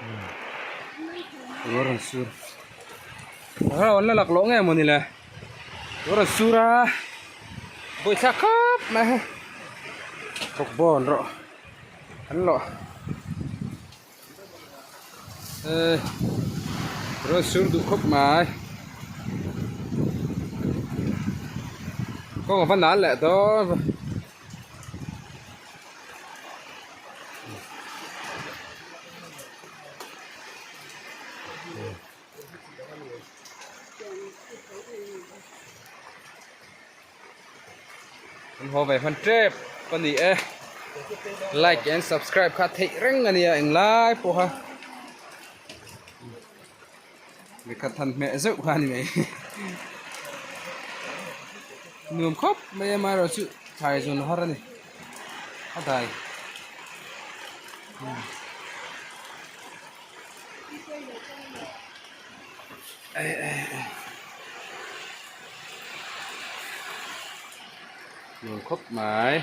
Ruah rawn sur a an la lak loh nge mawni le ruah rawn sur a bawihthla khawp mai a bawkbawn rawh an lawh eh ruah sur duh khawp mai kawng a va nal leh dawn. An haw ve hman tep a ni e like and subscribe kha theih reng a nia englai pawha Mikhat han hmeh zeuh kha a ni mai nuam khawp mai a amaherawhchu thlai zawn har a ni a dai nuam khawp mai.